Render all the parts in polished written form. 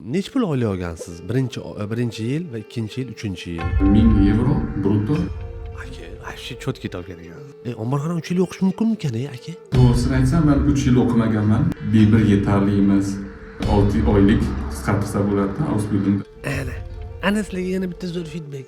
Necha pul oylik olgansiz? Birinchi yil va ikkinchi yil, uchinchi yil. 1000 yevro brutto. Aka, вообще четкий topgan ekansiz. Omborxona 3 yil o'qish mumkinmikan, aka? To'g'risini aytsam, man 3 yil o'qimaganman. B1 yetarli emas. 6 oylik qisqartirsa bo'ladi Ausbildungda. Ana. Ana sizlarga yana bitta zo'r feedback.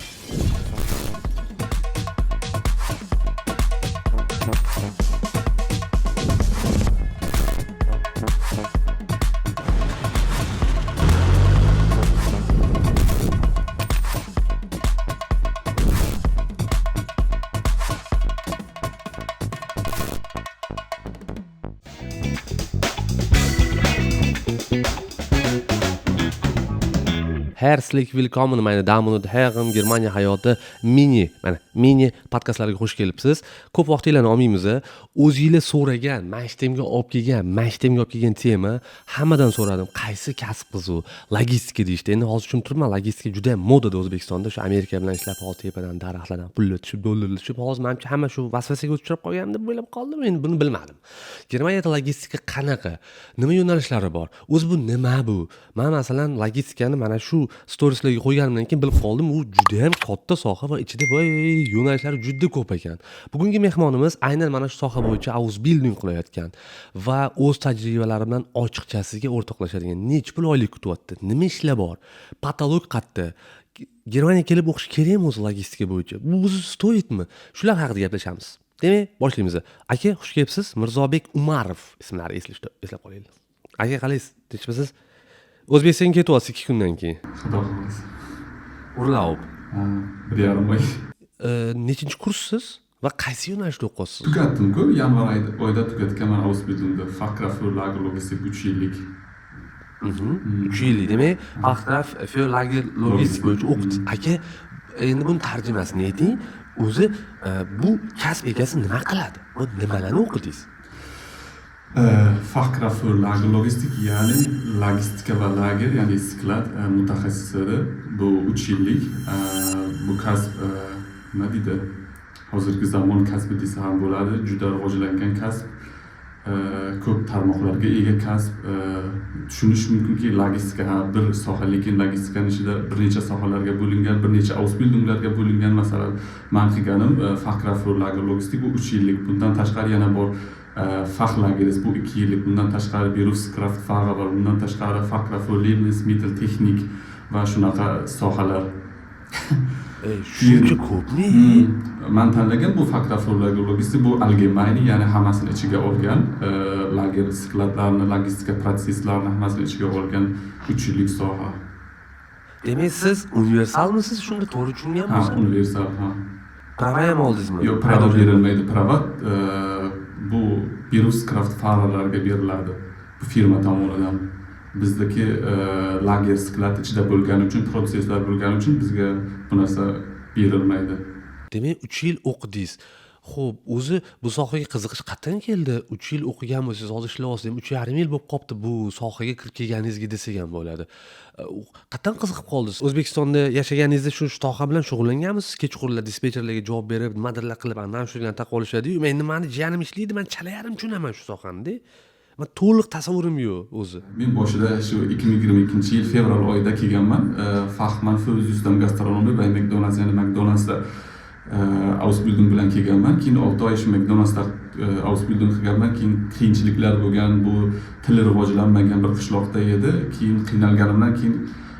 Herzlich willkommen, meine Damen und Herren. Germaniya hayoti mini, mana mini podkastlarga xush kelibsiz. Ko'p vaqtinglarni olmaymiz. O'zinglar so'ragan, maktabga olib kelgan, maktabga olib kelgan tema hammadan so'radim. Qaysi kasb qiz u? Logistika deyishdi. Endi hozir tushunib turibman, logistika juda ham modada O'zbekistonda. Shu Amerika bilan ishlab, hozir tepadan daraxtlardan pullar tushib, dollarlar tushib, hozir manimcha hamma shu vasvasaga uchrab qolgan deb o'ylab qoldim. Endi buni bilmadim. Germaniyada logistika qanaqa? Nima yo'nalishlari bor? O'zi bu nima bu? Men masalan logistikani mana shu storieslarga qo'yganimdan keyin bilib qoldim, u juda ham katta soha va ichida voy yo'nalishlari juda ko'p ekan. Bugungi mehmonimiz aynan mana shu soha bo'yicha Ausbildung qilayotgan va o'z tajribalari bilan ochiqchasiga o'rtoqlashadigan. Necha pul oylik kutyapti? Nima ishlar bor? Patolog qayerda? Germaniyaga kelib o'qish kerakmi o'zi logistika bo'yicha? Bu o'zi стоитmi? Shular haqida gaplashamiz. Demak, boshlaymiz. Aka, xush kelibsiz. Mirzobek Umarov ismlari eslab qolaylik. Aka, qalaysiz? Tinchmisiz? O'zbekistonga ketyapsiz 2 kundan keyin. Xudo xohlasa. Urlaub. Ha, 1,5 oy. Nechinchi kurssiz va qaysi yo'nalishda o'qiyapsiz? Tugatdim-ku, yanvar oyida tugatganman Ausbildungda. Fachkraft für Lagerlogistik 3 yillik. 3 yillik, demak, Fachkraft für Lagerlogistik bo'yicha o'qidingiz. Aka, endi buni tarjimasini ayting. O'zi bu kasb egasi nima qiladi? Va nimalarni o'qidingiz? Fachkraft für Lagerlogistik, ya'ni logistika va lager, ya'ni sklad mutaxassisi. Bu 3 yillik. Bu kasb nima deydi? Hozirgi zamon kasbi desa ham bo'ladi. Juda rivojlangan kasb. Ko'p tarmoqlarga ega kasb. Tushunish mumkinki, logistika ha bir soha, lekin logistikani ichida bir necha sohalarga bo'lingan, bir necha Ausbildunglarga bo'lingan. Masalan, man qilganim Fachkraft für Lagerlogistik bu 3 yillik. Bundan tashqari yana bor Fachlagerist bu 2 yillik. Bundan tashqari Berufskraftfahrer bor. Bundan tashqari Fachkraft für Lebensmitteltechnik va shunaqa sohalar. Shuncha ko'pmi? Man tanlagan bu Fachkraft für Lagerlogistik bu allgemeine, ya'ni hammasini ichiga olgan, lager skladlarini, logistika protsesslarini hammasini ichiga olgan 3 yillik soha. Demak, siz universalmisiz? Shunda to'g'ri tushunganmisiz? Ha, universal, ha. Prava ham oldingizmi? Yo'q, prava berilmaydi. Prava bu Berufskraftfahrerlarga beriladi. Bu firma tomonidan. Bizdagi lager sklad ichida bo'lgani uchun, protsesslar bo'lgani uchun bizga bu narsa berilmaydi. Demak, 3 yil o'qidingiz. Xo'p, o'zi bu sohaga qiziqish qayerdan keldi? 3 yil o'qigan bo'lsangiz, hozir ishlayapsiz, endi 3,5 yil bo'lib qolibdi bu sohaga kirib kelganingizga desak ham bo'ladi. Qayerdan qiziqib qoldingiz? O'zbekistonda yashaganingizda shu soha bilan shug'ullanganmisiz? Kechqurunlar dispetcherlarga javob berib, nimadirlar qilib, andan shularni taqib olishadi-yu. Men endi mani jiyanim ishlaydi, men chala yarim tushunaman shu sohani-da. Men to'liq tasavvurim yo'q o'zi. Men boshida shu 2022-yil fevral oyida kelganman. Fachmann für Systemgastronomie bei McDonald's, ya'ni McDonald'sda Ausbildung bilan kelganman. Keyin 6 oy shu McDonald'sda Ausbildung qilganman. Keyin qiyinchiliklar bo'lgan, bu tili rivojlanmagan bir qishloqda edi. Keyin qiynalganimdan keyin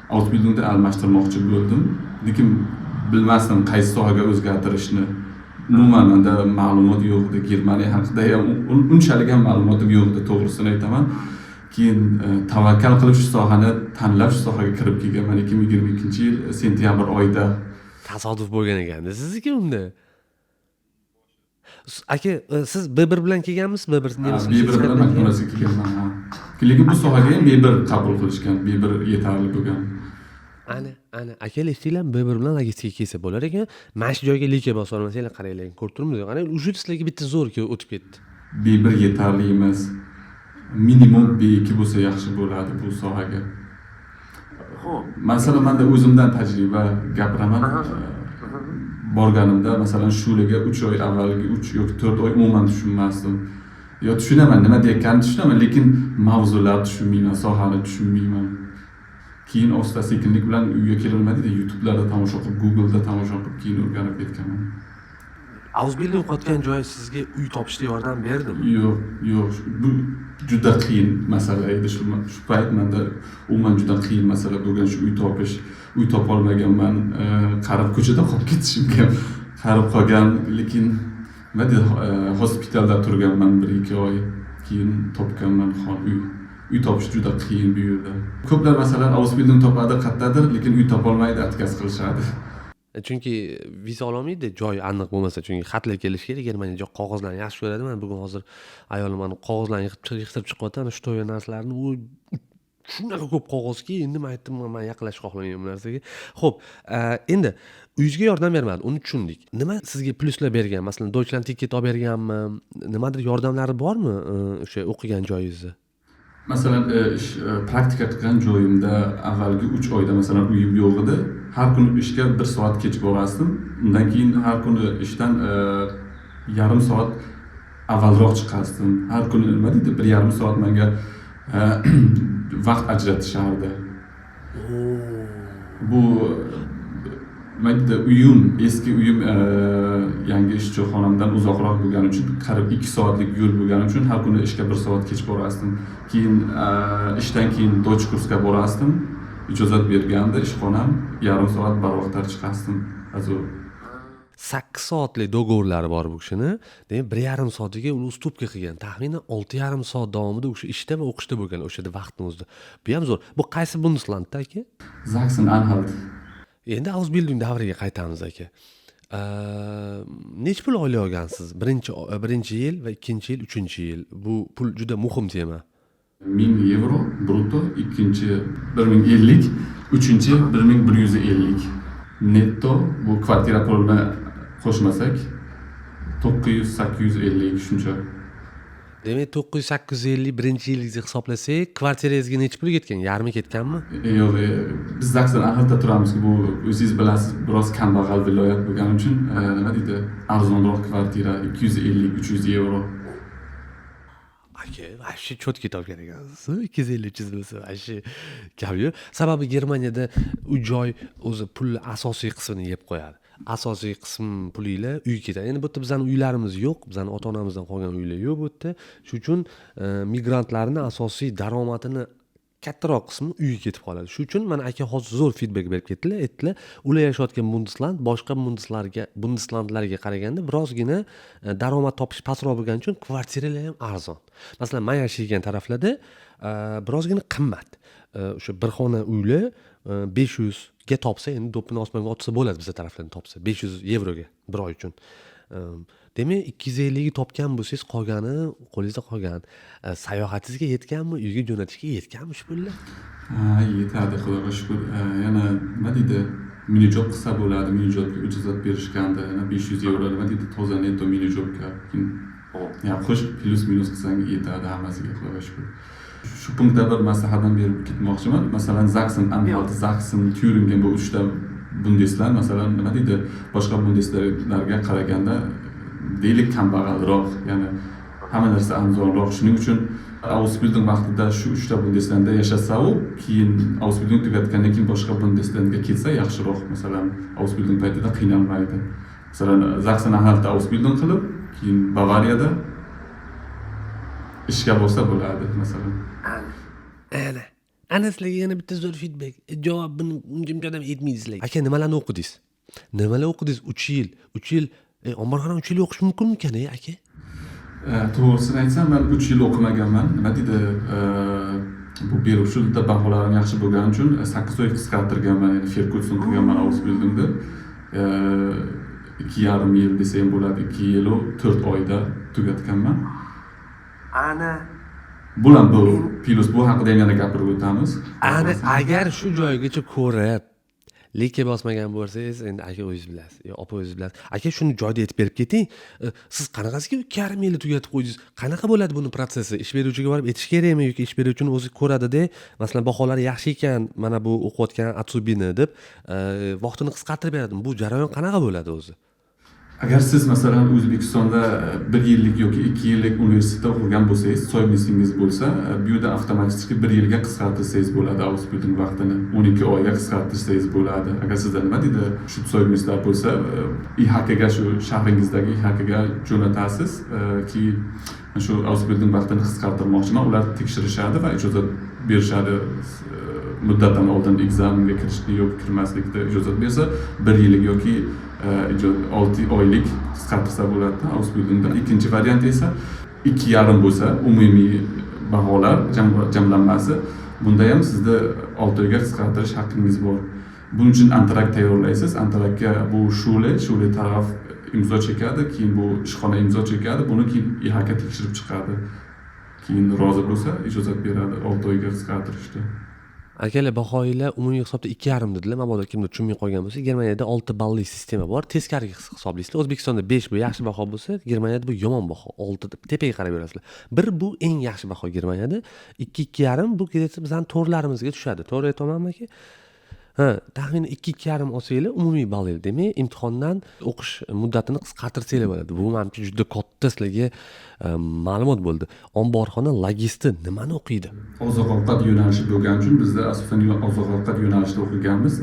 Ausbildungni almashtirmoqchi bo'ldim. Lekin bilmasdim qaysi sohaga o'zgartirishni. Umuman menda ma'lumot yo'q edi. Germaniya haqida ham unchalik ham ma'lumotim yo'q edi, to'g'risini aytaman. Keyin tavakkal qilib shu sohani tanlab shu sohaga kirib kelganman 2022-yil sentyabr oyida. Tasodif bo'lgan ekanda sizniki unda. Aka, siz B1 bilan kelganmisiz? B1 nemis Ha, B1 bilan bilan McDonald'sga kelganman, ha. Lekin bu sohaga ham B1 qabul qilishgan, B1 yetarli bo'lgan. Ana, ana, aka, eshitdinglarmi? B1 bilan logistikaga kelsa bo'lar ekan. Mana shu joyga like bosib olmasanglar, qaranglar, ko'rib turibmiz. Qani, уже sizlarga bitta zo'r o'tib ketdi. B1 yetarli emas. Minimum B2 bo'lsa yaxshi bo'ladi bu sohaga. Xo'p. Masalan, menda o'zimdan tajriba gapiraman. Borganimda, masalan, shuliga 3 oy avvalgi 3 yoki 4 oy umuman tushunmasdim. Yo tushunaman, nima deyotganini tushunaman, lekin mavzularni tushunmayman, sohani tushunmayman. Keyin asta sekinlik bilan uyga kelib, nima deydi, YouTubelarda tomosha qilib, Google'da tomosha qilib, keyin o'rganib ketganman. Ausbildung o'qiyotgan joyi sizga uy topishda yordam berdimi? Yo'q, bu juda qiyin masala edi. Shu payt manda umuman juda qiyin masala bo'lgan shu uy topish. Uy topolmaganman, qarib ko'chada qolib ketishimga qarib qolgan, lekin, nima deydi, hospitalda turganman bir ikki oy, keyin topganman uy. Uy topish juda qiyin bu yerda. Ko'plar, masalan, Ausbildung topadi qayerdadir, lekin uy topolmaydi, отказ qilishadi. Chunki viza ololmaydi joy aniq bo'lmasa, chunki xatlar kelishi kerak. Germaniya joy qog'ozlarni yaxshi ko'radi. Mana bugun hozir ayolim mana qog'ozlarni yig'ishtirib chiqyapti, ana shu narsalarni. U shunaqa ko'p qog'ozki, endi man aytdim, man yaqinlashishni xohlamayman bu narsaga. Ho'p, endi uyingizga yordam bermadi, uni tushundik. Nima sizga plyuslar bergan? Masalan, Deutschland ticket olib berganmi, nimadir yordamlari bormi o'sha o'qigan joyingizni? Masalan, ish, praktika qilgan joyimda avvalgi 3 oyda, masalan, uyim yo'q edi. Har kuni ishga bir soat kech borardim. Undan keyin har kuni ishdan yarim soat avvalroq chiqardim. Har kuni, nima deydi, 1,5 soat manga vaqt ajratishardi. Bu, nima deydi, uyim, eski uyim yangi ishchi xonamdan uzoqroq bo'lgani uchun, qariyb 2 soatlik yo'l bo'lgani uchun, har kuni ishga bir soat kech borardim. Keyin ishdan keyin Deutsch kursga borardim, ijozat bergandi ishxonam, yarim soat barvaqtlar chiqardim. Also 8 soatlik договор lari bor bu kishini, demak, 1,5 soatiga uni уступка qilgan. Taxminan 6,5 soat davomida o'sha ishda va o'qishda bo'lgan o'sha vaqtni o'zida. Bu ham zo'r. Bu qaysi Bundeslandda, aka? Zaksen Anhalt. Endi Ausbildung davriga qaytamiz, aka. Nechi pul oylik olgansiz birinchi yil va ikkinchi yil, uchinchi yil? Bu pul juda muhim tema. 1000 yevro brutto, ikkinchi 1050, uchinchi 1150 netto. Bu kvartira pulini qo'shmasak, 900, 850, shuncha. Demak, 900, 850 birinchi yilingizni hisoblasak, kvartirangizga nechi pul ketgan? Yarmi ketganmi? Yo'q, biz Zaksen Anhaltda turamiz. Bu, o'zingiz bilasiz, biroz kambag'al viloyat bo'lgani uchun, nima deydi, arzonroq kvartira, 250, 300 yevro. Aka, вообще четкий topgan ekansiz. 250, 300 bo'lsa, вообще gap yo'q. Sababi Germaniyada uy joy o'zi pulni asosiy qismini yeb qo'yadi. Asosiy qism pulinglar uyga ketadi. Endi bu yerda bizani uylarimiz yo'q, bizani ota onamizdan qolgan uylar yo'q bu yerda. Shuning uchun migrantlarni asosiy daromadini kattaroq qismi uyga ketib qoladi. Shuning uchun mana aka hozir zo'r feedback berib ketdilar, aytdilar, ular yashayotgan Bundesland boshqa Bundeslandlarga qaraganda birozgina daromad topish pastroq bo'lgani uchun kvartiralar ham arzon. Masalan, man yashaygan taraflarda birozgina qimmat. O'sha bir xona uylar 500ga topsa, endi do'ppini osmonga otsa bo'ladi biza taraflardan topsa, 500 yevroga bir oy uchun. Demak, 250ga topgan bo'lsangiz, qolgani qo'lingizda qolgan. Sayohatingizga yetganmi, uyga jo'natishga yetganmi shu pullar? Ha, yetadi, xudoga shukur. Yana, nima deydi, Minijobga qilsa bo'ladi, Minijobga ijozat berishgandi. Yana 500 yevro, nima deydi, toza netto Minijobga. Keyin ya qo'shib plyus minus qilsang, yetadi hammasiga, xudoga shukur. Shu punktda bir maslahat ham berib ketmoqchiman. Masalan, Zaksen Anhalt, Zaksen, Tyuringen, bu uchta Bundesland, masalan, nima deydi, boshqa Bundeslarga qaraganda, deylik, kambag'alroq, ya'ni hamma narsa arzonroq. Shuning uchun Ausbildung vaqtida shu uchta Bundeslandda yashasa, u keyin Ausbildung tugatgandan keyin boshqa Bundeslandga ketsa yaxshiroq. Masalan, Ausbildung paytida qiynalmaydi. Masalan, Zaksen Anhaltda Ausbildung qilib, keyin Bavariyada ishga borsa bo'ladi, masalan. Ana, ana sizlarga yana bitta zo'r feedback. Javob buni uncha muncha odam aytmaydi sizlarga. Aka, nimalarni o'qidingiz? Nimalar o'qidingiz 3 yil? 3 yil, omborxona 3 yil o'qish mumkinmikan, aka? To'g'risini aytsam, man 3 yil o'qimaganman. Nima deydi, bu Berufsschulda baholarim yaxshi bo'lgani uchun 8 oy qisqartirganman, ya'ni Verkürzung qilganman Ausbildungda. 2,5 yil desa ham bo'ladi, 2 yilu 4 oyda tugatganman. Ana. Bu ham, bu plyus, bu haqida ham yana gapirib o'tamiz. Ana, agar shu joygacha ko'rib like bosmagan bo'lsangiz, endi aka o'zingiz bilasiz yo opa o'zingiz bilasiz. Aka, shuni joyida aytib berib keting. Siz qanaqasiga 2,5 yilda tugatib qo'ydingiz? Qanaqa bo'ladi buni protsessi? Ish beruvchiga borib aytish kerakmi yoki ish beruvchini o'zi ko'radida, masalan, baholari yaxshi ekan mana bu o'qiyotgan Azubini deb, vaqtini qisqartirib beradimi? Bu jarayon qanaqa bo'ladi o'zi? Agar siz, masalan, O'zbekistonda bir yillik yoki 2 yillik universitetda o'qigan bo'lsangiz, Zeugnisingiz bo'lsa, bu yerda avtomatik bir yilga qisqartirsangiz bo'ladi Ausbildung vaqtini, 12 oyga qisqartirsangiz bo'ladi. Agar sizda, nima deydi, shu Zeugnislar bo'lsa, IHKga, shu shahringizdagi IHKga jo'natasiz ki shu Ausbildung vaqtini qisqartirmoqchiman. Ular tekshirishadi va ijozat berishadi. Muddatdan oldin ekzamenga kirishni yoki kirmaslikda ijozat bersa, bir yillik yoki 6 oylik qisqartirsa bo'ladida Ausbildungda. Ikkinchi variant esa 2,5 bo'lsa umumiy baholar jamlanmasi, bunda ham sizni 6 oyga qisqartirish haqqingiz bor. Buning uchun Antrag tayyorlaysiz. Antragga bu Schule taraf imzo chekadi, keyin bu ishxona imzo chekadi, buni keyin IHK tekshirib chiqadi, keyin rozi bo'lsa, ijozat beradi 6 oyga qisqartirishda. Akalar, bahoylar umumiy hisobda 2,5 dedilar. Mabodo kimdir tushunmay qolgan bo'lsa, Germaniyada 6 balli sistema bor, teskari hisoblaysizlar. O'zbekistonda 5 bu yaxshi baho bo'lsa, Germaniyada bu yomon baho. 6 deb tepaga qarab yurasizlar. 1 bu eng yaxshi baho Germaniyada, 2, 2,5 bu где то bizani to'rtlarimizga tushadi. To'g'ri aytyapmanmi, aka? Ha, taxminan 2, 2,5 olsanglar umumiy ballinglar, demak, imtihondan o'qish muddatini qisqartirsanglar bo'ladi. Bu manimcha juda katta sizlarga ma'lumot bo'ldi. Omborxona logisti nimani o'qiydi? Oziq ovqat yo'nalishi bo'lgani uchun bizda asosan oziq ovqat yo'nalishida o'qiganmiz.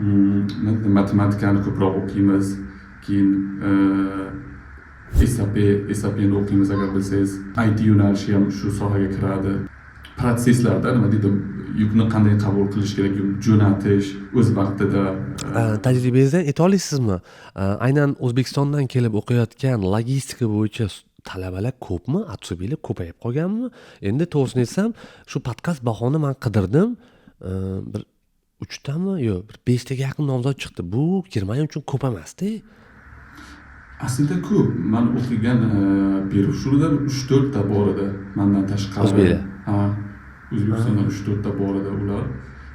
Nima deydi, matematikani ko'proq o'qiymiz, keyin SAP, SAPni o'qiymiz, agar bilsangiz. IT yo'nalishi ham shu sohaga kiradi. Protsesslarda, nima deydi, yukni qanday qabul qilish kerak, yuk jo'natish o'z vaqtida. Tajribangizdan ayta olasizmi, aynan O'zbekistondan kelib o'qiyotgan logistika bo'yicha talabalar ko'pmi, Azubilar ko'payib qolganmi? Endi to'g'risini aytsam, shu podkast bahona man qidirdim. Bir uchtami, yo'q, bir beshtaga yaqin nomzod chiqdi. Bu Germaniya uchun ko'p emasda. Aslida ko'p. Man o'qigan Berufsschuleda uch to'rtta bor edi mandan tashqari. O'zbeklar? Ha, O'zbekistondan uch to'rtta bor edi.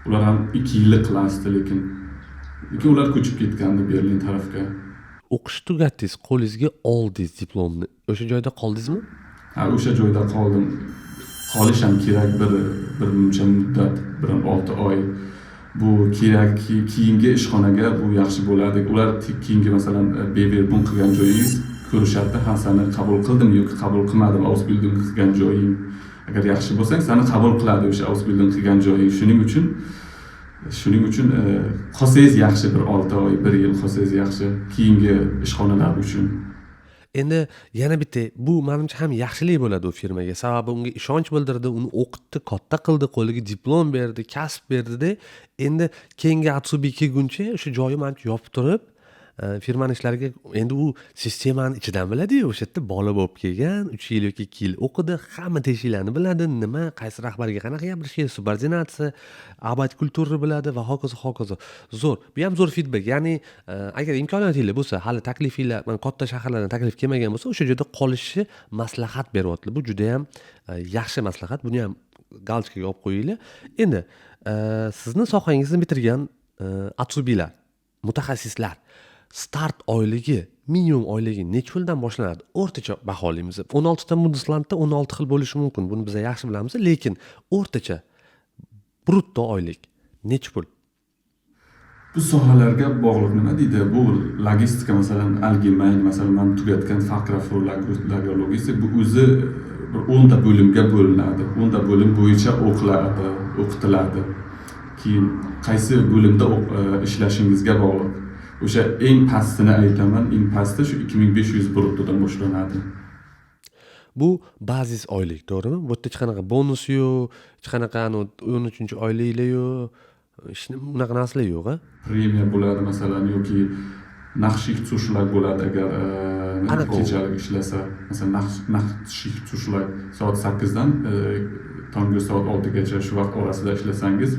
Ular ham 2 yillik qilasdi, lekin ular ko'chib ketgandi Berlin tarafga. O'qishni tugatdingiz, qo'lingizga oldingiz diplomni, o'sha joyda qoldingizmi? Ha, o'sha joyda qoldim. Qolish ham kerak bir muncha muddat, bir 6 oy. Bu kerak, keyingi ishxonaga bu yaxshi bo'ladi. Ular keyingi, masalan, Bewerbung qilgan joyingiz ko'rishadida, ha, sani qabul qildim yoki qabul qilmadim. Ausbildung qilgan joying agar yaxshi bo'lsang, sani qabul qiladi o'sha Ausbildung qilgan joying. Shuning uchun qolsangiz yaxshi, bir 6 oy, bir yil qolsangiz yaxshi keyingi ishxonalar uchun. Endi yana bitta, bu manimcha ham yaxshilik bo'ladi u firmaga, sababi unga ishonch bildirdi, uni o'qitdi, katta qildi, qo'liga diplom berdi, kasb berdida. Endi keyingi Azubi kelguncha o'sha joyi manimcha yopib turib, firmani ishlariga, endi u sistemani ichidan biladiyu, o'sha yerda bola bo'lib kelgan, 3 yil yoki 2 yil o'qidi, hamma teshiklarni biladi, nima, qaysi rahbarga qanaqa gapirish kerak, subordinatsiya, Arbeitskulturni biladi va hokazo, hokazo. Zo'r, bu ham zo'r feedback. Ya'ni agar imkoniyatinglar bo'lsa, hali taklifinglar, mana, katta shaharlardan taklif kelmagan bo'lsa, o'sha joyda qolishni maslahat beryaptilar. Bu judayam yaxshi maslahat, buni ham галочка ga olib qo'yinglar. Endi sizni sohangizni bitirgan Azubilar, mutaxassislar start oyligi, minimum oyligi necha puldan boshlanadi? O'rtacha baholaymiz. 16 ta Bundeslandda 16 xil bo'lishi mumkin, buni biz yaxshi bilamiz, lekin o'rtacha brutto oylik necha pul? Bu sohalarga bog'liq, nima deydi, bu logistika, masalan, allgemein, masalan, man tugatgan Fachkraft Lagerlogistik, bu o'zi bir 10 ta bo'limga bo'linadi, 10 ta bo'lim bo'yicha o'qiladi, o'qitiladi. Keyin qaysi bo'limda ishlashingizga bog'liq. O'sha eng pastini aytaman, eng pasti shu 2500 bruttodan boshlanadi. Bu bazis oylik, to'g'rimi? Bu yerda hech qanaqa bonus yo'q, hech qanaqa 13-oyliklar yo'q, unaqa narsalar yo'q a? Premiya bo'ladi, masalan, yoki Nachtschichtzuschlag bo'ladi, agar Qanaqa u? kechalik ishlasa, masalan, Nachtschichtzuschlag soat 8dan tongi soat 6gacha, shu vaqt orasida ishlasangiz,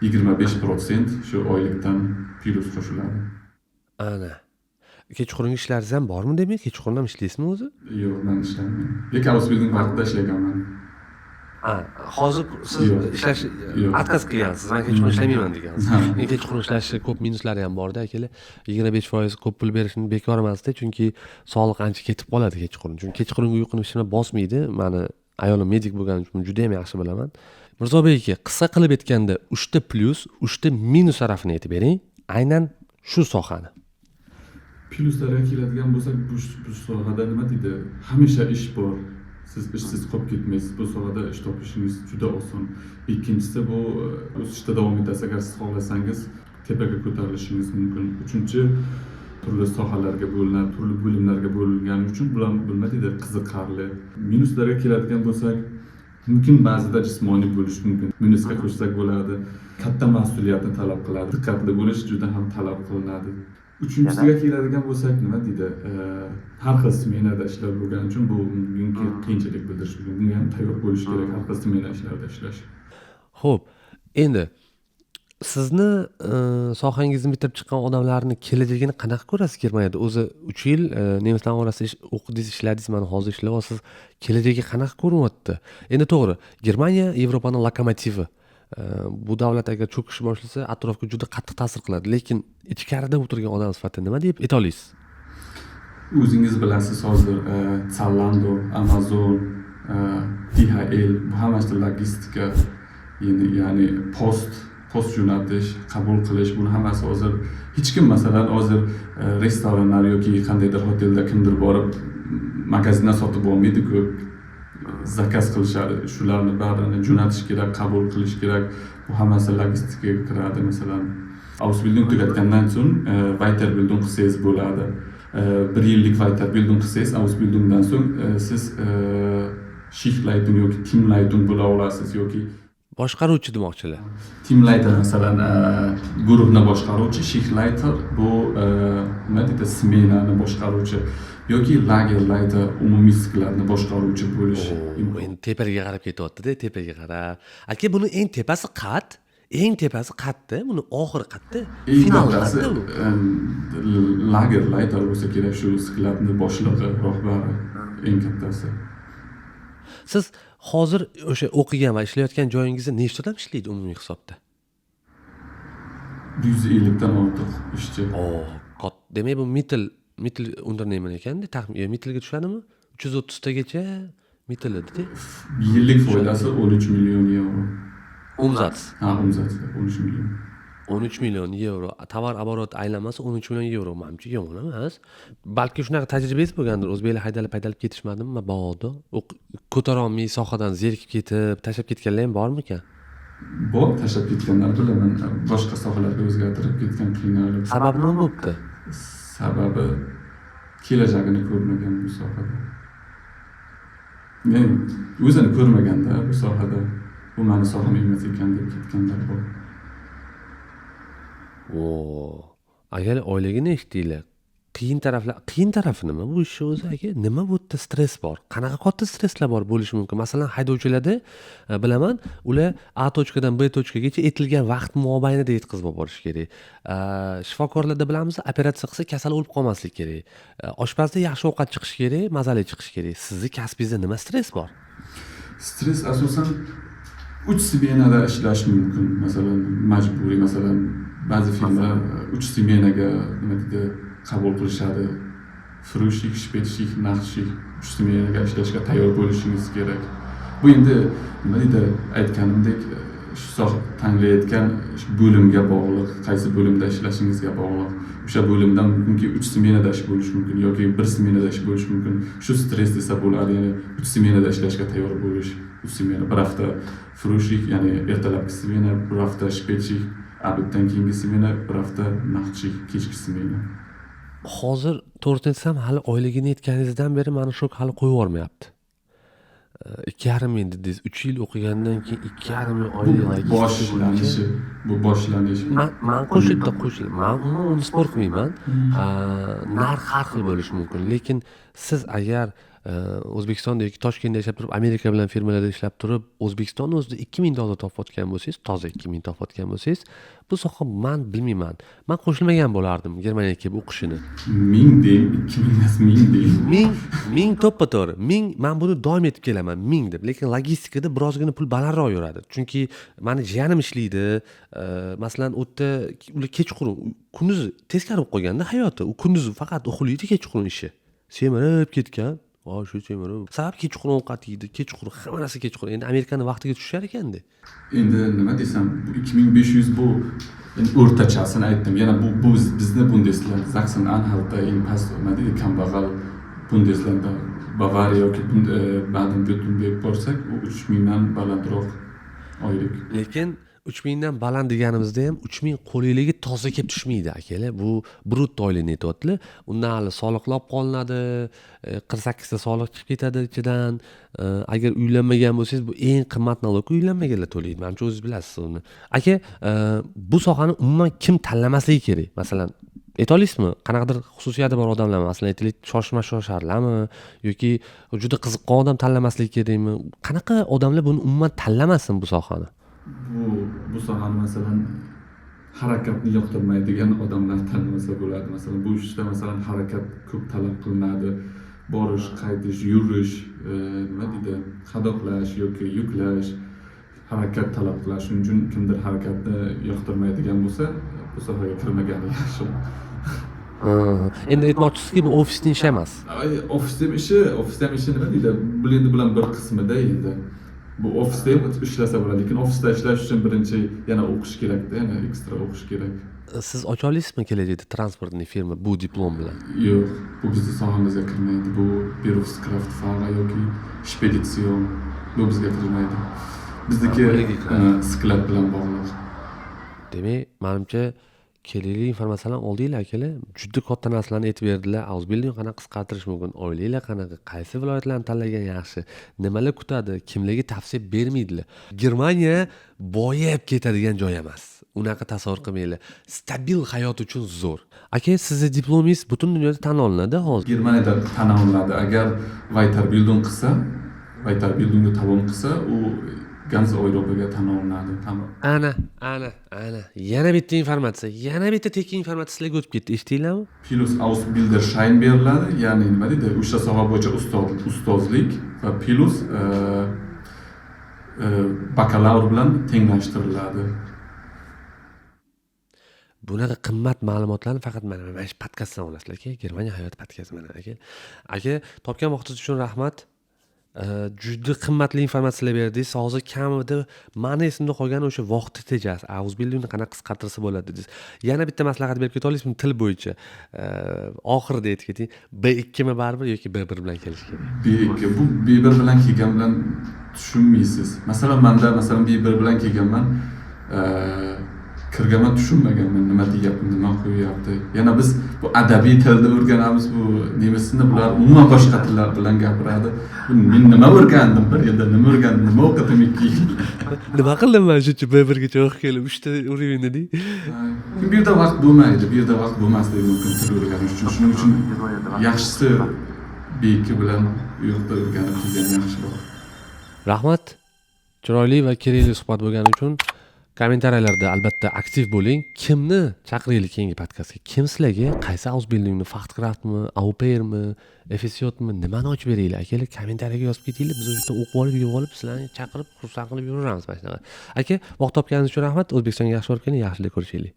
25% shu oylikdan plyus qo'shiladi. Ana, kechqurungi ishlaringiz ham bormi? Demak, kechqurun ham ishlaysizmi o'zi? Yo'q, man ishlamayman, lekin Ausbildung vaqtida ishlaganman. Ha, hozir siz Yo'q. ishlash Yo'q. отказ qilgansiz, man kechqurun ishlamayman degansiz. Ha. Endi kechqurun ishlashni ko'p minuslari ham borda, akalar. 25% ko'p pul berishni bekor emasda, chunki soliq ancha ketib qoladi kechqurun, chunki kechqurungi uyquni hech nima bosmaydi. Mani ayolim medik bo'lgani uchun juda yam yaxshi bilaman. Mirzobek aka, qisqa qilib aytganda, uchta plyus, uchta minus tarafini aytib bering aynan shu sohani. Plyuslarga keladigan bo'lsak, bu sohada, nima deydi, hamisha ish bor, siz ishsiz qolib ketmaysiz, bu sohada ish topishingiz juda oson. Ikkinchisi, bu o'sishda davom etasiz, agar siz xohlasangiz, tepaga ko'tarilishingiz mumkin. Uchinchi, turli sohalarga bo'linadi, turli bo'limlarga bo'lingani uchun bular, nima deydi, qiziqarli. Minuslarga keladigan bo'lsak, mumkin ba'zida jismoniy bo'lishi mumkin, minusga qo'shsak bo'ladi. Katta mas'uliyatni talab qiladi, diqqatli bo'lish juda ham talab qilinadi. Uchinchisiga keladigan bo'lsak, nima deydi, har xil smenada ishlab bo'lgani uchun bu mumkin qiyinchilik bildirishi mumkin. Bunga ham tayyor bo'lish kerak, har xil smena ishlarida ishlash. Ho'p, endi sizni sohangizni bitirib chiqqan odamlarni kelajagini qanaqa ko'rasiz Germaniyada? O'zi 3 yil nemislarni orasida o'qidingiz, ishladingiz, mana hozir ishlayapsiz. Kelajagi qanaqa ko'rinyapti? Endi to'g'ri, Germaniya Yevropani lokomotivi. Bu davlat agar cho'kishni boshlasa, atrofga juda qattiq ta'sir qiladi, lekin ichkarida o'tirgan odam sifatida nima deb ayta olasiz? O'zingiz bilasiz, hozir Zalando, Amazon, DHL, bu hammasi logistika, ya'ni post jo'natish, qabul qilish, buni hammasi hozir hech kim, masalan, hozir restoranlar yoki qandaydir hotelda kimdir borib magazindan sotib olmaydiku, zakaz qilishadi. Shularni barini jo'natish kerak, qabul qilish kerak, bu hammasi logistikaga kiradi. Masalan, Ausbildung tugatgandan so'ng Weiterbildung qilsangiz bo'ladi. Bir yillik Weiterbildung qilsangiz Ausbildungdan so'ng, siz Schichtleitung yoki Teamleitung bo'la olasiz yoki Boshqaruvchi demoqchilar. Teamleiter, masalan, guruhni boshqaruvchi, Schichtleiter bu nima deydi, smenani boshqaruvchi yoki Lagerleiter, umumiy skladni boshqaruvchi bo'lish Oo, endi tepaga qarab ketyaptida, tepaga qarab. Aka, buni eng tepasi qat, eng tepasi qayerda? Buni oxiri qayerda? Eng Finali kattasi qayerda bu? Lagerleiter bo'lsa kerak, shu skladni boshlig'i, rahbari, eng kattasi. Siz hozir o'sha o'qigan va ishlayotgan joyingizda nechta odam ishlaydi umumiy hisobda? 150dan ortiq ishchi. O, demak, bu Mittel Unternehmen ekanda, taxmin Mittelga tushadimi? 330tagacha Mittel edida. Yillik foydasi 13 million yevro. Umsatz. Ha, Umsatz 13 million. 13 million yevro tovar оборот, aylanmasi 13 million yevro, manimcha, yomon emas. Balki shunaqa tajribangiz bo'lgandir, o'zbeklar haydalib haydalib ketishmadimi mabodo, ko'tarolmay sohadan zerikib ketib, tashlab ketganlar ham bormikan? Bor, tashlab ketganlar bilaman, boshqa sohalarga o'zgartirib ketgan, qiynalib. Sababi nima bo'libdi? Sababi kelajagini ko'rmagan bu sohada, ya'ni o'zini ko'rmaganda bu sohada, bu mani soham emas ekan deb ketganlar bor. O, agar oyligini eshitdinglar, qiyin taraflar, qiyin tarafi nima bu ishni o'zi, aka? Nima bu yerda stress bor? Qanaqa katta stresslar bor bo'lishi mumkin? Masalan, haydovchilarda bilaman, ular A точка dan B точка gacha aytilgan vaqt mobaynida yetkazib olib borishi kerak. Shifokorlarda bilamiz, operatsiya qilsa, kasal o'lib qolmasligi kerak. Oshpazda yaxshi ovqat chiqishi kerak, mazali chiqishi kerak. Sizni kasbingizda nima stress bor? Stress asosan uch smenada ishlash mumkin, masalan, majburiy. Masalan, ba'zi firmalar uch smenaga, nima deydi, qabul qilishadi: Frühschicht, Spätschicht, Nachtschicht. Uch smenaga ishlashga tayyor bo'lishingiz kerak. Bu endi, nima deydi, aytganimdek, shu soha tanlayotgan bo'limga bog'liq, qaysi bo'limda ishlashingizga bog'liq. O'sha bo'limda mumkinki uch smenada ish bo'lishi mumkin yoki bir smenada ish bo'lishi mumkin. Shu stress desa bo'ladi, ya'ni uch smenada ishlashga tayyor bo'lish. Uch smena: bir hafta Frühschicht, ya'ni ertalabki smena, bir hafta Spätschicht, обед dan keyingi smena, bir hafta Nachtschicht, kechki smena. Hozir, to'g'risini aytsam, hali oyligini aytganingizdan beri mani shok hali qo'yib yubormayapti. 2,5 ming dedingiz. 3 yil o'qigandan keyin 2,5 ming oylik Bu logistika boshlanishi, bu boshlanish. Man qo'shildi, qo'shildi, man umuman uni спор qilmayman. Narx har xil bo'lishi mumkin, lekin siz agar O'zbekistonda yoki Toshkentda yashab turib, Amerika bilan firmalarda ishlab turib, O'zbekistonni o'zida 2000 dollar topayotgan bo'lsangiz, toza 2000 topayotgan bo'lsangiz, bu soha, man bilmayman, man qo'shilmagan bo'lardim Germaniyaga kelib o'qishini. Ming deng, 2000 emas, ming deng. Ming, ming, to'ppa to'g'ri, ming. Man buni doim aytib kelaman, ming deb. Lekin logistikada birozgina pul balandroq yuradi, chunki mani jiyanim ishlaydi. Masalan, u yerda ular kechqurun, kunduzi teskari bo'lib qolganda hayoti, u kunduzi faqat uxlaydi, kechqurun ishi, semirib ketgan. Shu semirib, sabab kechqurun ovqat yeydi, kechqurun, hamma narsa kechqurun. Endi Amerikani vaqtiga tushishar ekanda. Endi nima desam, bu 2500, bu Endi o'rtachasini aytdim. Yana bu bizni Bundesland, Zaksen Anhaltda eng past, nima deydi, kambag'al Bundeslanda. Bavariya yoki Baden Württemberg borsak, u 3000 dan balandroq oylik. Lekin 3000 dan baland deganimizda ham 3000 qo'lingligi toza kelib tushmaydi, akalar. Bu brutto oylikni aytyaptilar. Undan hali soliqlar olib qolinadi, 48 ta soliq chiqib ketadi ichidan. Agar uylanmagan bo'lsangiz, bu eng qimmat налог uylanmaganlar to'laydi, manimcha, o'zingiz bilasiz uni, aka. Bu sohani umuman kim tanlamasligi kerak, masalan, ayta olasizmi? Qanaqadir xususiyati bor odamlar, masalan, aytaylik, shoshma shosharlarmi yoki juda qiziqqan odam tanlamasligi kerakmi? Qanaqa odamlar buni umuman tanlamasin, bu sohani? Bu sohani, masalan, harakatni yoqtirmaydigan odamlar tanlamasa bo'ladi. Masalan, bu ishda, masalan, harakat ko'p talab qilinadi: borish, qaytish, yurish, nima deydi, qadoqlash yoki yuklash, harakat talab qiladi. Shuning uchun kimdir harakatni yoqtirmaydigan bo'lsa, bu sohaga kirmagani yaxshi. Ha, endi aytmoqchisizki, bu ofisni ishi emas. Ay, ofisda ham ishi, ofisda ham ishi, nima deydi, bu endi bilan bir qismida. Endi bu ofisda ham ishlasa bo'ladi, lekin ofisda ishlash uchun birinchi yana o'qish kerakda, yana ekstra o'qish kerak. Siz ocha olasizmi kelajakda транспортный firma bu diplom bilan? Yo'q, bu bizni sohamizga kirmaydi. Bu Berufskraftfahrer yoki Spedition, bu bizga kirmaydi. Bizniki Ha, bularga kiradi. Склад bilan bog'liq. Demak, manimcha, kerakli informatsiyalarni oldinglar, akalar. Juda katta narsalarni aytib berdilar: Ausbildung qanaqa qisqartirish mumkin, oyliklar qanaqa, qaysi viloyatlarni tanlagan yaxshi, nimalar kutadi, kimlarga tavsiya bermaydilar. Germaniya boyib ketadigan joy emas, unaqa tasavvur qilmanglar. Stabil hayot uchun zo'r. Aka, sizni diplomingiz butun dunyoda tan olinadi hozir? Germaniyada tan olinadi. Agar Weiterbildung qilsa, Weiterbildungni tamom qilsa, u ganz Yevropaga tan olinadi. Ana, ana, ana, yana bitta informatsiya, yana bitta tekin informatsiya sizlarga o'tib ketdi, eshitdinglarmi? Plus Ausbilderschein beriladi, ya'ni, nima deydi, o'sha soha bo'yicha ustozlik va plus bakalavr bilan tenglashtiriladi. Bunaqa qimmat ma'lumotlarni faqat mana shu podkastdan olasizlar, aka. Germaniya hayoti podkasti. Mana, aka, aka, topgan vaqtingiz uchun rahmat. Juda qimmatli informatsiyalar berdingiz. Hozir kamida mani esimda qolgani o'sha vaqtni tejash, Ausbildungni qanaqa qisqartirsa bo'ladi dedingiz. Yana bitta maslahat berib keta olasizmi til bo'yicha? Oxirida aytib keting, B2 mi baribir yoki B1 bilan kelish kerak? B2. Bu B1 bilan kelgan bilan tushunmaysiz. Masalan, manda, masalan, B1 bilan kelganman, kirganman, tushunmaganman, nima deyapti, nima qo'yyapti. Yana biz bu adabiy tilni o'rganamiz, bu nemisni, bular umuman boshqa tillar bilan gapiradi. Men nima o'rgandim bir yilda, nima o'rgandim, nima o'qidim 2 yil? Nima qildim man shuncha B1 gacha o'qib kelib, uchta уровень da deng. Bu yerda vaqt bo'lmaydi, bu yerda vaqt bo'lmasligi mumkin til o'rganish uchun. Shuning uchun yaxshisi B2 bilan u yoqda o'rganib kelgan yaxshiroq. Rahmat, chiroyli va kerakli suhbat bo'lgani uchun. Kommentariyalarda albatta aktiv bo'ling. Kimni chaqiraylik keyingi podkastga? Kim sizlarga qaysi Ausbildungni, Fachkraftmi, au pairmi, FSJmi, nimani ochib beraylik, akalar? Kommentariyaga yozib ketinglar. Biz o'sha yerda o'qib olib, yig'ib olib, sizlarni chaqirib, xursand qilib yuraveramiz mana shunaqa. Aka, vaqt topganingiz uchun rahmat. O'zbekistonga yaxshi borib keling, yaxshilik ko'rishaylik.